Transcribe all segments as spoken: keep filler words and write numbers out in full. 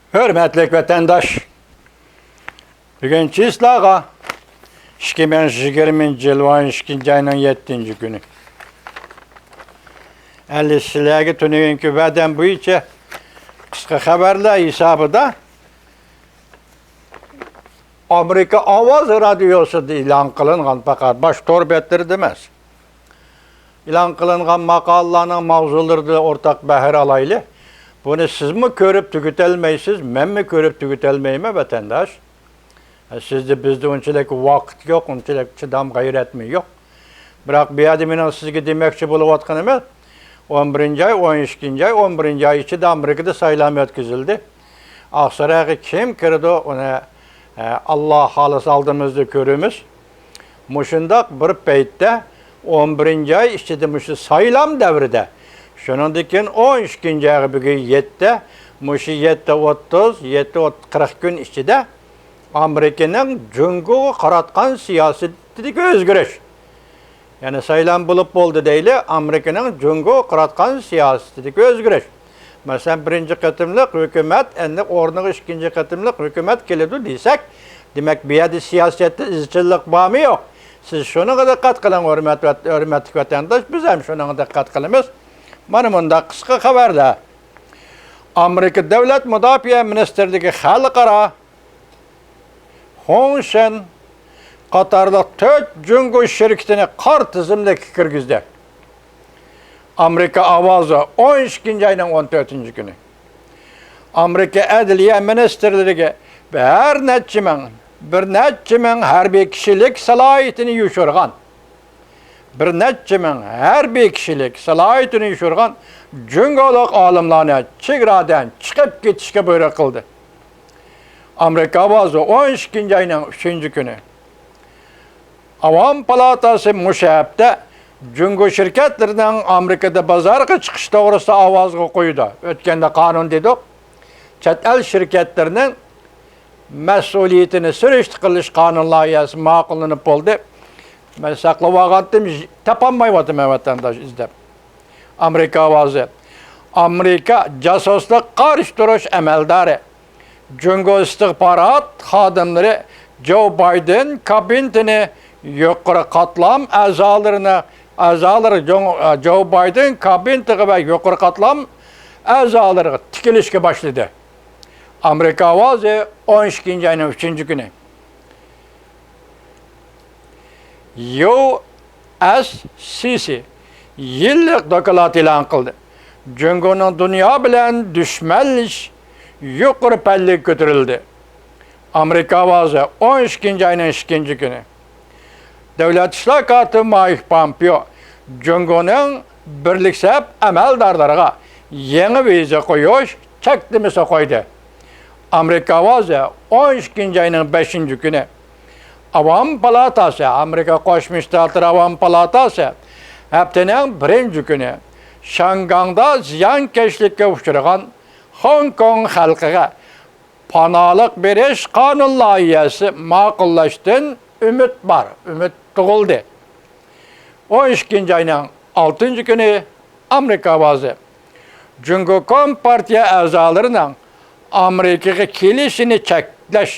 ھۆرمەتلىك ۋەتەنداش، بۈگۈن چىسلاغا ئىككى مىڭ يىگىرمىنچى يىل ئون ئىككىنچى ئاينىڭ يەتتىنچى كۈنى. ئەمدى سىلەرگە تۈنۈگۈنكى ۋەدەم بويىچە قىسقا خەۋەرلەر ھېسابىدا ئامېرىكا ئاۋازى رادىيوسىدا ئېلان قىلىنغان، پەقەت باش تور بەتلىرىدە ئەمەس، ئېلان قىلىنغان ماقالىلەرنىڭ ماۋزۇلىرىدىن ئورتاق بەھرە ئالايلى. بۇنى سىزمۇ كۆرۈپ تۈگىتەلمەيسىز، مەنمۇ كۆرۈپ تۈگىتەلمەيمەن، ۋەتەنداش. سىزدە، بىزدە ئۇنچىلىك ۋاقىت يوق، ئۇنچىلىك چىدام غەيرەتمۇ يوق. بىراق بۇ يەردە مېنىڭ سىزگە دېمەكچى بولۇۋاتقىنىمىز، ئون بىرىنچى ئاي، ئون ئىككىنچى ئاي، ئون بىرىنچى ئاي ئىچىدە ئامېرىكىدا سايلام ئۆتكۈزۈلدى. ئاقسارايغا كىم كىرىدۇ، ئۇنى، ئە، ئاللا خالىسا ئالدىمىزدا كۆرىمىز. مۇشۇنداق بىر پەيتتە، ئون بىرىنچى ئاي ئىچىدە مۇشۇ سايلام دەۋرىدە، شۇنىڭدىن كېيىن ئون ئىككىنچى ئايغا بۈگۈن يەتتە، مۇشۇ يەتتە ئوتتۇز، يەتتە قىرىق كۈن ئىچىدە ئامېرىكىنىڭ جۇڭگوغا قاراتقان سىياسىتىدىكى ئۆزگىرىش. يەنى سايلام بولۇپ بولدى دەيلى، ئامېرىكىنىڭ جۇڭگوغا قاراتقان سىياسىتىدىكى ئۆزگىرىش. مەسىلەن، بىرىنچى قېتىملىق ھۆكۈمەت، ئەمدى ئورنىغا ئىككىنچى قېتىملىق ھۆكۈمەت كېلىدۇ دېسەك، دېمەك، بۇ يەردە سىياسەتتە ئىزچىللىق بارمۇ يوق؟ سىز شۇنىڭغا دىققەت قىلىڭ، ھۆرمەت-، ھۆرمەتلىك ۋەتەنداش، بىز ھەم شۇنىڭغا دىققەت قىلىمىز. مانا مۇنداق قىسقا خەۋەردە. ئامېرىكا دۆلەت مۇداپىئە مىنىستىرلىكى خەلقئارا، خۇڭشېن قاتارلىق تۆت جۇڭگو شىركىتىنى قارا تىزىملىككە كىرگۈزدى. ئامېرىكا ئاۋازى، ئون ئىككىنچى ئاينىڭ ئون تۆتىنچى كۈنى. ئامېرىكا ئەدلىيە مىنىستىرلىرىگە ھەر نەچچە مىڭ، بىر نەچچە مىڭ ھەربىي كىشىلىك سالاھىيىتىنى يوشۇرغان، بىر نەچچە مىڭ ھەربىي كىشىلىك سالاھىيىتىنى يوشۇرغان جۇڭگولۇق ئالىملارنى چېگرادىن چىقىپ كېتىشكە بۇيرۇق قىلدى. ئامېرىكا ئاۋازى، ئون ئىككىنچى ئاينىڭ ئۈچىنچى كۈنى. ئاۋام پالاتاسى مۇشۇ ھەپتە جۇڭگو شىركەتلىرىنىڭ ئامېرىكىدا بازارغا چىقىش توغرىسىدا ئاۋازغا قويىدۇ. ئۆتكەندە قانۇن دېدۇق. چەت ئەل شىركەتلىرىنىڭ مەسئۇلىيىتىنى سۈرۈشتە قىلىش قانۇن لايىھەسى ماقۇللىنىپ بولدى. مەن ساقلاۋالغانتىم، تاپالمايۋاتىمەن، ۋەتەنداش ئىزدەپ. ئامېرىكا ئاۋازى. ئامېرىكا جاسۇسلۇق قارشى تۇرۇش ئەمەلدارى، جۇڭگو ئىستىخبارات خادىملىرى جو بايدېن كابىنېتىنى يۇقىرى قاتلام ئەزالىرىنى، ئەزالىرى جۇڭ-، جو بايدېن كابىنېتىغا ۋە يۇقىرى قاتلام ئەزالىرىغا تىكىلىشكە باشلىدى. ئامېرىكا ئاۋازى، ئون ئىككىنچى ئاينىڭ ئۈچىنچى كۈنى. يۇ ئېس سى سى يىللىق دوكلات ئېلان قىلدى. جۇڭگونىڭ دۇنيا بىلەن دۈشمەنلىشىش يۇقىرى پەللىگە كۆتۈرۈلدى. ئامېرىكا ئاۋازى، ئون ئىككىنچى ئاينىڭ ئىككىنچى كۈنى. دۆلەت ئىشلار كاتىپى مايك پومپېئو جۇڭگونىڭ بىرلىك سەپ ئەمەلدارلىرىغا يېڭى ۋىزا قويۇش چەكلىمىسى قويدى. ئامېرىكا ئاۋازى، ئون ئىككىنچى ئاينىڭ بەشىنچى كۈنى. ئاۋام پالاتاسى، ئامېرىكا قوشما شتاتلىرى ئاۋام پالاتاسى ھەپتىنىڭ بىرىنچى كۈنى شياڭگاڭدا زىيانكەشلىككە ئۇچرىغان خوڭكوڭ خەلقىگە پاناھلىق بېرىش قانۇن لايىھەسى ماقۇللاشتىن ئۈمىد بار، ئۈمىد تۇغۇلدى. ئون ئىككىنچى ئاينىڭ ئالتىنچى كۈنى ئامېرىكا ئاۋازى. جۇڭگو كومپارتىيە ئەزالىرىنىڭ ئامېرىكىغا كېلىشىنى چەكلەش،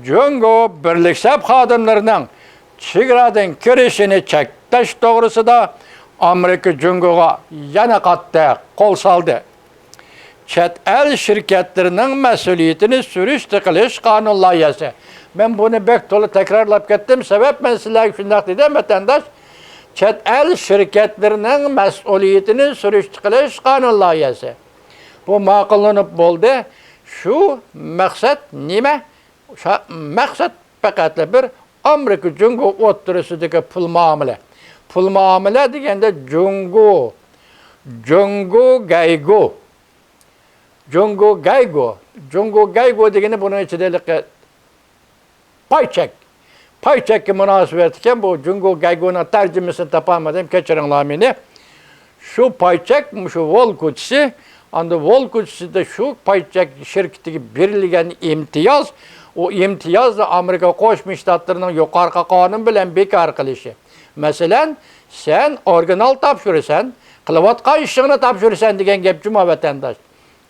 جۇڭگو بىرلىك سەپ خادىملىرىنىڭ چېگرادىن كىرىشىنى چەكلەش توغرىسىدا ئامېرىكا جۇڭگوغا يەنە قاتتىق قول سالدى. چەت ئەل شىركەتلىرىنىڭ مەسئۇلىيىتىنى سۈرۈشتە قىلىش قانۇن لايىھەسى. مەن بۇنى بەك تولا تەكرارلاپ كەتتىم، سەۋەب مەن سىلەرگە شۇنداق دېدىم، ۋەتەنداش. چەت ئەل شىركەتلىرىنىڭ مەسئۇلىيىتىنى سۈرۈشتە قىلىش قانۇن لايىھەسى. بۇ ماقۇللىنىپ بولدى. شۇ مەقسەت نېمە؟ شا-، مەقسەت پەقەتلا بىر، ئامېرىكا جۇڭگو ئوتتۇرىسىدىكى پۇل مۇئامىلە. پۇل مۇئامىلە دېگەندە جۇڭگو، جۇڭگو گەيگو. جۇڭگو گەيگو. جۇڭگو گەيگو دېگىنى بۇنىڭ ئىچىدە ھېلىقى پاي چەك. پاي چەككە مۇناسىۋەتلىك ئىكەن، بۇ جۇڭگو گەيگونىڭ تەرجىمىسىنى تاپالمىدىم، كەچۈرۈڭلار مېنى. شۇ پاي چەك، مۇشۇ ۋول كوچىسى، ئاندىن ۋول كوچىسىدا شۇ پاي چەك شىركىتىگە بېرىلگەن ئىمتىياز، ئۇ ئىمتىيازنى ئامېرىكا قوشما شتاتلىرىنىڭ يۇقىرىقى قانۇن بىلەن بىكار قىلىشى. مەسىلەن، سەن ئورىگىنال تاپشۇرىسەن، قىلىۋاتقان ئىشىڭنى تاپشۇرىسەن دېگەن گەپ جۇما، ۋەتەنداش.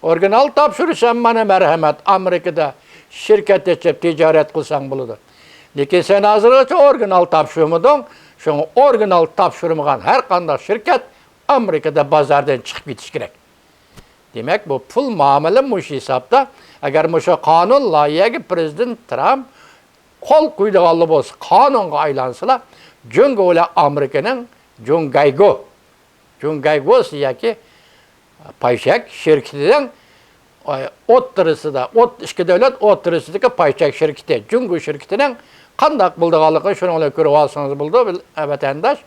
ئورىگىنال تاپشۇرسام، مانا مەرھەمەت، ئامېرىكىدا شىركەت ئېچىپ تىجارەت قىلساڭ بولىدۇ. لېكىن سەن ھازىرغىچە ئورىگىنال تاپشۇرمىدىڭ، شۇڭا ئورىگىنال تاپشۇرمىغان ھەر قانداق شىركەت ئامېرىكىدا بازاردىن چىقىپ كېتىشى كېرەك. دېمەك، بۇ پۇل مۇئامىلە مۇشۇ ھېسابتا. ئەگەر مۇشۇ قانۇن لايىھەگە پىرېزىدېنت ترامپ قول قويىدىغانلا بولسا، قانۇنغا ئايلانسىلا، جۇڭگو بىلەن ئامېرىكىنىڭ جۇڭگايگو، جۇڭگايگوسى ياكى پايچەك شىركىتىنىڭ ئوتتۇرىسىدا، ئوت-، ئىككى دۆلەت ئوتتۇرىسىدىكى پايچەك شىركىتى، جۇڭگو شىركىتىنىڭ قانداق بولىدىغانلىقىنى شۇنىڭ بىلەن كۆرۈۋالسىڭىز بولىدۇ، بىل-، ۋەتەنداش.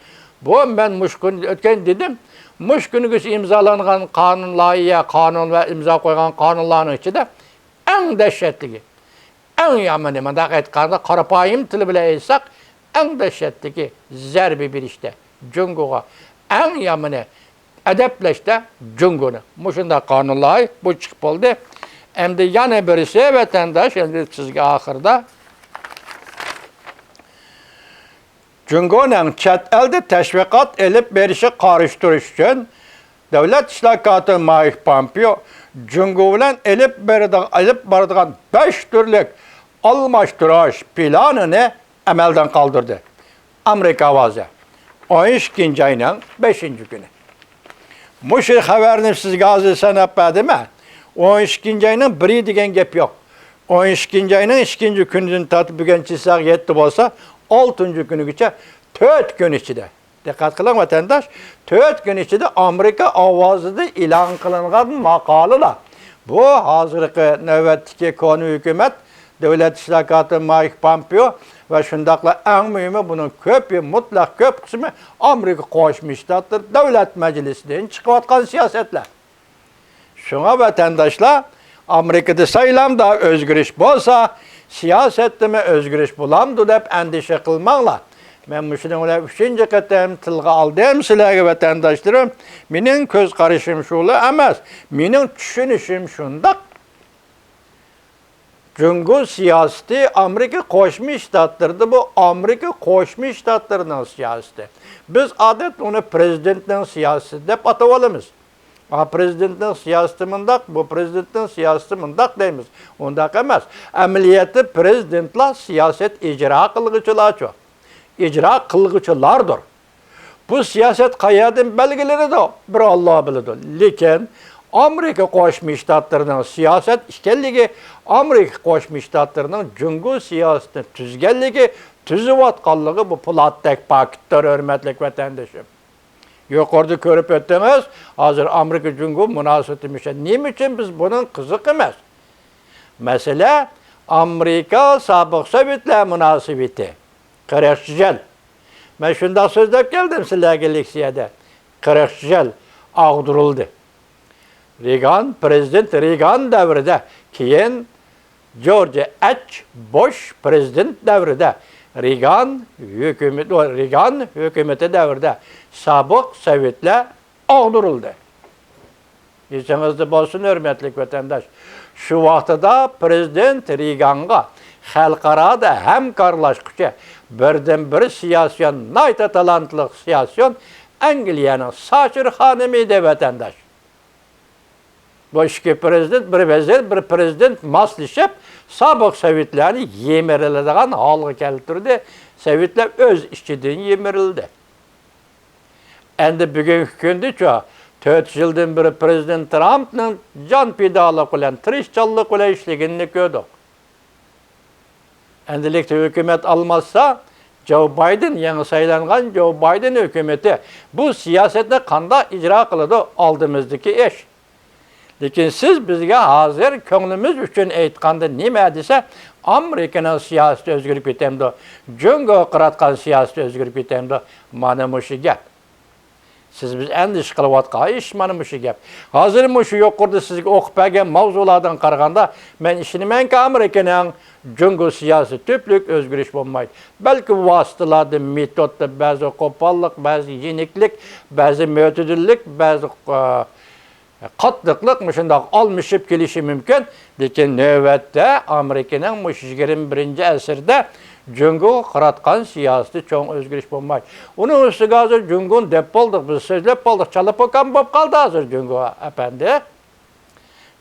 بۇ مەن مۇشۇ كۈن ئۆتكەن دېدىم. مۇشۇ كۈنگىچە ئىمزالانغان قانۇن لايىھە، قانۇن ۋە ئىمزا قويغان قانۇنلارنىڭ ئىچىدە ئەڭ دەھشەتلىكى، ئەڭ يامىنى، مۇنداق ئېيتقاندا، قارا پايىم تىلى بىلەن ئېيتساق، ئەڭ دەھشەتلىكى زەربە بېرىشتە جۇڭگوغا، ئەڭ يامىنى ئەدەپلەشتە جۇڭگونى. مۇشۇنداق قانۇن لايىھە بۇ چىقىپ بولدى. ئەمدى يەنە بىرسى، ۋەتەنداش، ئەمدى سىزگە ئاخىردا جۇڭگونىڭ چەت ئەلدە تەشۋىقات ئېلىپ بېرىشىغا قارشى تۇرۇش ئۈچۈن، دۆلەت ئىشلار كاتىپى مايك پومپېئو جۇڭگو بىلەن ئېلىپ بېرىدىغ-، ئېلىپ بارىدىغان بەش تۈرلۈك ئالماشتۇرۇش پىلانىنى ئەمەلدىن قالدۇردى. ئامېرىكا ئاۋازى، ئون ئىككىنچى ئاينىڭ بەشىنچى كۈنى. مۇشۇ خەۋەرنى سىزگە ھازىر ساناپ بەردىمە. ئون ئىككىنچى ئاينىڭ بىرى دېگەن گەپ يوق. ئون ئىككىنچى ئاينىڭ ئىككىنچى كۈنىدىن تارتىپ بۈگۈن چىساغ يەتتە بولسا، ئالتىنچى كۈنىگىچە تۆت كۈن ئىچىدە. دىققەت قىلىڭ، ۋەتەنداش، تۆت كۈن ئىچىدە ئامېرىكا ئاۋازىدا ئېلان قىلىنغان ماقالىلار. بۇ ھازىرقى نۆۋەتتىكى كونا ھۆكۈمەت، دۆلەت ئىشلار كاتىپى مايك پومپېئو ۋە شۇنداقلا ئەڭ مۇھىمى، بۇنىڭ كۆپى، مۇتلەق كۆپ قىسمى ئامېرىكا قوشما شتاتلىرى دۆلەت مەجلىسىدىن چىقىۋاتقان سىياسەتلەر. شۇڭا ۋەتەنداشلار، ئامېرىكىدا سايلامدا ئۆزگىرىش بولسا، سىياسەتتىمۇ ئۆزگىرىش بولامدۇ دەپ ئەندىشە قىلماڭلار. مەن مۇشۇنىڭ بىلەن ئۈچىنچى قېتىم تىلغا ئالدىم سىلەرگە، ۋەتەنداشلىرىم. مېنىڭ كۆز قارىشىم شۇلا ئەمەس، مېنىڭ چۈشىنىشىم شۇنداق. جۇڭگو سىياسىتى ئامېرىكا قوشما شتاتلىرىدا، بۇ ئامېرىكا قوشما شتاتلىرىنىڭ سىياسىتى. بىز ئادەتتە ئۇنى پىرېزىدېنتنىڭ سىياسىتى دەپ ئاتىۋالىمىز. ئا، پىرېزىدېنتنىڭ سىياسىتى مۇنداق، بۇ پىرېزىدېنتنىڭ سىياسىتى مۇنداق دەيمىز. ئۇنداق ئەمەس. ئەمەلىيەتتە پىرېزىدېنتلار سىياسەت ئىجرا قىلغۇچىلارچۇ؟ ئىجرا قىلغۇچىلاردۇر. بۇ سىياسەت قەيەردىن بەلگىلىنىدۇ؟ بىر ئاللا بىلىدۇ. لېكىن ئامېرىكا قوشما شتاتلىرىنىڭ سىياسەت ئىكەنلىكى، ئامېرىكا قوشما شتاتلىرىنىڭ جۇڭگو سىياسىتىنى تۈزگەنلىكى، تۈزۈۋاتقانلىقى بۇ پولاتتەك پاكىتتۇر، ھۆرمەتلىك ۋەتەندىشىم. يۇقىرىدا كۆرۈپ ئۆتتىڭىز، ھازىر ئامېرىكا جۇڭگو مۇناسىۋىتى مۇشۇ. نېمە ئۈچۈن بىز بۇنىڭ قىزىق ئەمەس؟ مەسىلە، ئامېرىكا سابىق سوۋېتلار مۇناسىۋىتى. قىرىق يىل. مەن شۇنداق سۆزلەپ كەلدىم سىلەرگە لېكسىيەدە. قىرىق يىل ئاغدۇرۇلدى. رېگان، پىرېزىدېنت رېگان دەۋرىدە، كېيىن جورج ئېچ بۇش پىرېزىدېنت دەۋرىدە، رېگان ھۆكۈمىتى، رېگان ھۆكۈمىتى دەۋرىدە سابىق سوۋېتلار ئاغدۇرۇلدى. ئېسىڭىزدە بولسۇن، ھۆرمەتلىك ۋەتەنداش، شۇ ۋاقتىدا پىرېزىدېنت رېگانغا خەلقئارادا ھەمكارلاشقۇچى بىردىنبىر سىياسىيون، ناھايىتى تالانتلىق سىياسىيون ئەنگلىيەنىڭ ساتچېر خانىمى ئىدى، ۋەتەنداش. بۇ ئىككى پىرېزىدېنت، بىر ۋەزىر، بىر پىرېزىدېنت ماسلىشىپ، سابىق سوۋېتلارنى يىمىرىلىدىغان ھالغا كەلتۈردى. سوۋېتلار ئۆز ئىچىدىن يىمىرىلدى. ئەمدى بۈگۈنكى كۈندىچۇ، تۆت يىلدىن بېرى پىرېزىدېنت ترامپنىڭ جان پىدالىق بىلەن، تىرىشچانلىق بىلەن ئىشلىگىنىنى كۆردۇق. ئەمدىلىكتە ھۆكۈمەت ئالماشسا، جو بايدېن، يېڭى سايلانغان جو بايدېن ھۆكۈمىتى بۇ سىياسەتنى قانداق ئىجرا قىلىدۇ، ئالدىمىزدىكى ئىش. لېكىن سىز بىزگە ھازىر كۆڭلىمىز ئۈچۈن ئېيتقاندا نېمە دېسە، ئامېرىكىنىڭ سىياسىتى ئۆزگىرىپ كېتەمدۇ، جۇڭگو قاراتقان سىياسىتى ئۆزگىرىپ كېتەمدۇ؟ مانا مۇشۇ گەپ. سىز بىز ئەندىشە قىلىۋاتقان ئىش مانا مۇشۇ گەپ. ھازىر مۇشۇ يۇقىرىدا سىزگە ئوقۇپ بەرگەن ماۋزۇلاردىن قارىغاندا، مەن ئىشىنىمەنكى، ئامېرىكىنىڭ جۇڭگو سىياسىتى تۈپلۈك ئۆزگىرىش بولمايدۇ. بەلكى ۋاسىتىلاردا، مېتودتا بەزى قوپاللىق، بەزى يېنىكلىك، بەزى مۆتىدىللىك، بەزى، ئە، قاتتىقلىق مۇشۇنداق ئالمىشىپ كېلىشى مۇمكىن. لېكىن نۆۋەتتە ئامېرىكىنىڭ مۇشۇ يىگىرمە بىرىنچى ئەسىردە جۇڭگوغا قاراتقان سىياسىتى چوڭ ئۆزگىرىش بولمايدۇ. ئۇنىڭ ئۈستىگە ھازىر جۇڭگونى دەپ بولدۇق، بىز سۆزلەپ بولدۇق، چالا پوكان بولۇپ قالدى ھازىر جۇڭگو ئەپەندى.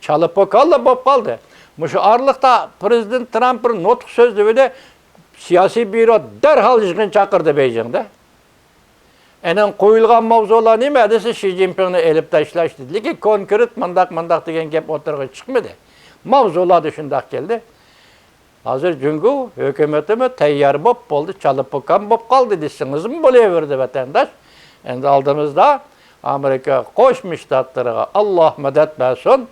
چالا پوكانلا بولۇپ قالدى. مۇشۇ ئارىلىقتا پرېزىدېنت ترامپ بىر نۇتۇق سۆزلىۋىدى، سىياسىي بيۇرو دەرھال يىغىن چاقىردى بېيجىڭدا. ئېنىڭ قويۇلغان ماۋزۇلار نېمە دېسە، شى جىنپىڭنى ئېلىپ تاشلاش دېدى. لېكىن كونكرېت مۇنداق، مۇنداق دېگەن گەپ ئوتتۇرىغا چىقمىدى. ماۋزۇلاردا شۇنداق كەلدى. ھازىر جۇڭگو ھۆكۈمىتىمۇ تەييار بولۇپ بولدى، چالا پوكان بولۇپ قالدى دېسىڭىزمۇ بولۇۋېرىدۇ، ۋەتەنداش. ئەمدى ئالدىمىزدا ئامېرىكا قوشما شتاتلىرىغا ئاللا مەدەت بەرسۇن،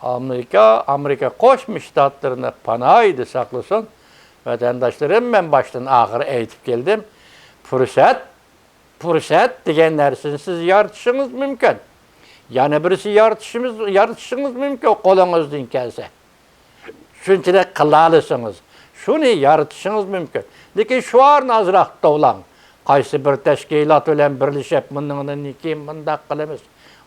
ئامېرىكا، ئامېرىكا قوشما شتاتلىرىنى پاناھىدا ساقلىسۇن. ۋەتەنداشلىرىم، مەن باشتىن ئاخىر ئېيتىپ كەلدىم. پۇرسەت، پۇرسەت دېگەن نەرسىنى سىز يارىتىشىڭىز مۇمكىن. يەنە بىرسى يارىتىشىمىز، يارىتىشىڭىز مۇمكىن، قولىڭىزدىن كەلسە. شۇنچىلىك قىلالىسىڭىز، شۇنى يارىتىشىڭىز مۇمكىن. لېكىن شوئارنى ئازراق توۋلاڭ. قايسى بىر تەشكىلات بىلەن بىرلىشىپ، مۇنىڭدىن كېيىن مۇنداق قىلىمىز،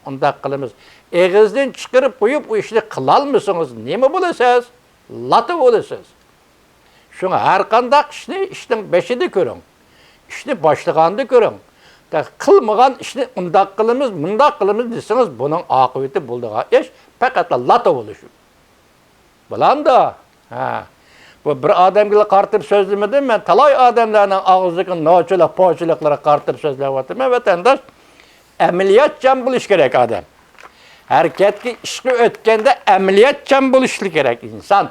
ئۇنداق قىلىمىز. ئېغىزدىن چىقىرىپ قويۇپ، ئۇ ئىشنى قىلالمىسىڭىز، نېمە بولىسىز؟ لاتا بولىسىز. شۇڭا ھەر قانداق ئىشنى ئىشنىڭ بېشىدا كۆرۈڭ. ئىشنى باشلىغاندا كۆرۈڭ. قىلمىغان ئىشنى ئۇنداق قىلىمىز، مۇنداق قىلىمىز دېسىڭىز، بۇنىڭ ئاقىۋىتى بولىدىغان ئىش پەقەتلا لاتا بولۇشى. بولامدۇ؟ ھە. بۇ بىر ئادەمگىلا قارىتىپ سۆزلىمىدىم، مەن تالاي ئادەملەرنىڭ ئاغزىدىكى نوچىلىق، پوچىلىقلىرىغا قارىتىپ سۆزلەۋاتىمەن، ۋەتەنداش. ئەمەلىيەتچان بولۇش كېرەك ئادەم. ھەرىكەتكە، ئىشقا ئۆتكەندە ئەمەلىيەتچان بولۇشى كېرەك ئىنسان.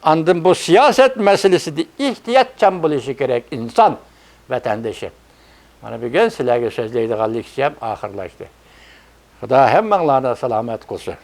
ئاندىن بۇ سىياسەت مەسىلىسىدە ئېھتىياتچان بولۇشى كېرەك ئىنسان، ۋەتەندىشىم. مانا بۈگۈن سىلەرگە سۆزلەيدىغان لېكسىيەم ئاخىرلاشتى. خۇدا ھەممىڭلارنى سالامەت قىلسۇن.